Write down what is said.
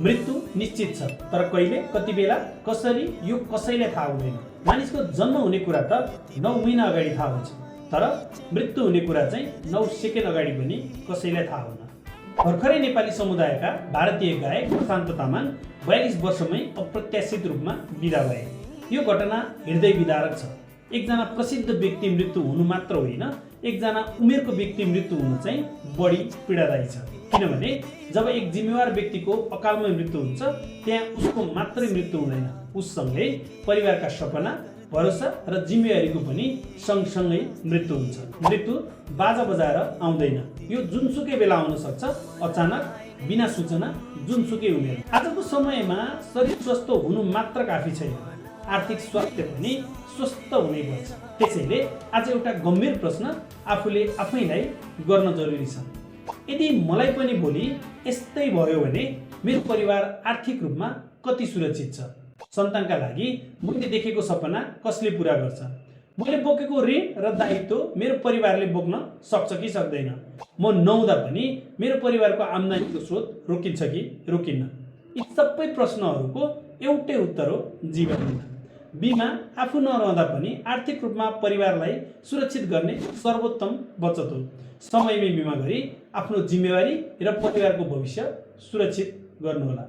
मृत्यु निश्चित छ, तर कहिले, कति बेला, कसरी, यो कसैलाई थाहा हुँदैन। मानिसको जन्म हुने कुरा त 9 महिना अगाडि थाहा हुन्छ, तर मृत्यु हुने कुरा चाहिँ 9 सेकेन्ड अगाडि पनि कसैलाई थाहा हुन्न। भर्खरै नेपाली समुदायका भारतीय गायक प्रशान्त तामाङ 42 वर्षमै अप्रत्याशित रूपमा बिदा भए। यो घटना हृदय विदारक छ। एकजना प्रसिद्ध व्यक्ति मृत्यु हुनु मात्र होइन, एकजना उमेरको व्यक्ति मृत्यु हुनु चाहिँ बढी पीडादायी छ। किनभने जब एक जिम्मेवार व्यक्तिको अकालमै मृत्यु हुन्छ, त्यहाँ उसको मात्रै मृत्यु हुँदैन, उससँगै परिवारका सपना, भरोसा र जिम्मेवारीको पनि सँगसँगै मृत्यु हुन्छ। मृत्यु बाजा बजाएर आउँदैन, यो जुनसुकै बेला आउन सक्छ, अचानक, बिना सूचना, जुनसुकै उमेर। आजको समयमा शरीर स्वस्थ हुनु मात्र काफी छैन, आर्थिक स्वास्थ्य पनि स्वस्थ हुनैपर्छ। त्यसैले आज एउटा गम्भीर प्रश्न आफूले आफैलाई गर्न जरुरी छ। यदि मलाई पनि भोलि यस्तै भयो भने मेरो परिवार आर्थिक रूपमा कति सुरक्षित छ? सन्तानका लागि मैले देखेको सपना कसले पुरा गर्छ? मैले बोकेको ऋण र दायित्व मेरो परिवारले बोक्न सक्छ कि सक्दैन? म नहुँदा पनि मेरो परिवारको आम्दानीको स्रोत रोकिन्छ कि रोकिन्न? यी सबै प्रश्नहरूको एउटै उत्तर हो, जीवन बिमा। बिमा आफू नरहँदा पनि आर्थिक रूपमा परिवारलाई सुरक्षित गर्ने सर्वोत्तम बचत हो। समयमै बिमा गरी आफ्नो जिम्मेवारी र परिवारको भविष्य सुरक्षित गर्नुहोला।